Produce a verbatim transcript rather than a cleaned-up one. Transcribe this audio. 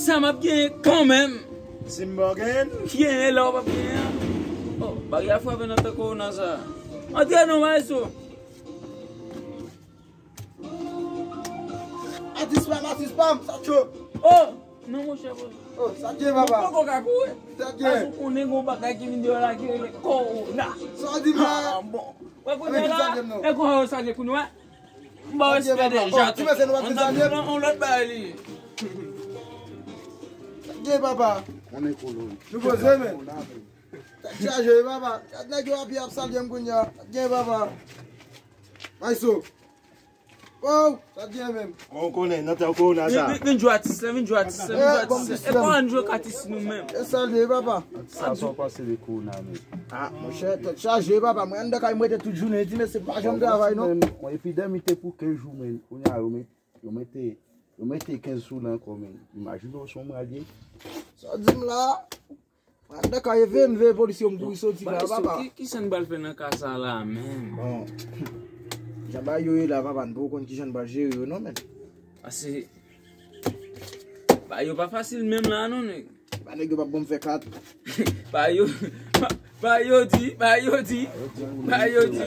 Sa m ap genyen kanmenm. Si m pa genyen, m genyen lè w p ap genyen an. Oh, bagay a frape nan tan kowona sa. Antre non, maestro. Atis pa m, atis pa m, sa cho. Oh, non, monchè, bro. Oh, sa t ye, papa? Ou poko ka kouri. Sa t ye? Paske ou konnen gon bagay ki vin deyò la ki rele kowona. Sa w di m la? Ah, bon. Wè kounye a la, e konsa yo salye kounye a. M ba w respè deja. Ti mesye, nou pa fin salye. On lòt bagay li ye. Sa t gen, papa? Konnen kolon. Nou poze, men. Tèt chaje, wi, papa. Gad nèg yo apye ap salye m kounye a. Sa t gen, papa? Maestro. Wow, sa t gen menm? Ou konnen, nan tan kowona sa. Vin, vin, vin jwe atis la, vin jwe atis la, vin jwe atis la. E kòman n jwe ak atis nou menm? E salye, papa. Sa, sa w panse de kowona menm? Ah, monchè, tèt chaje, papa. Mwen anndan kay m rete tout jounen, di mesye pa janm travay, non. Yon epidemi te pou kenz jou, menm. Kounye a, yo met, yo mete, yo mete kenz sou li ankò, menm. Imajine w se yon malye. Sa w di m la? Mwen anndan kay, veye m, veye polis yo, m kouri soti la, papa. Ki, kisa n pral fè nan ka sa la menm? Bon. Jan bagay yo ye la, papa, n poko konn kijan n pral jere yo, non, menm. Paske bagay yo pa fasil menm la, non, nèg. Ba nèg yo p ap ban m fè kat. Bagay yo, bagay yo di, bagay yo di, bagay yo di.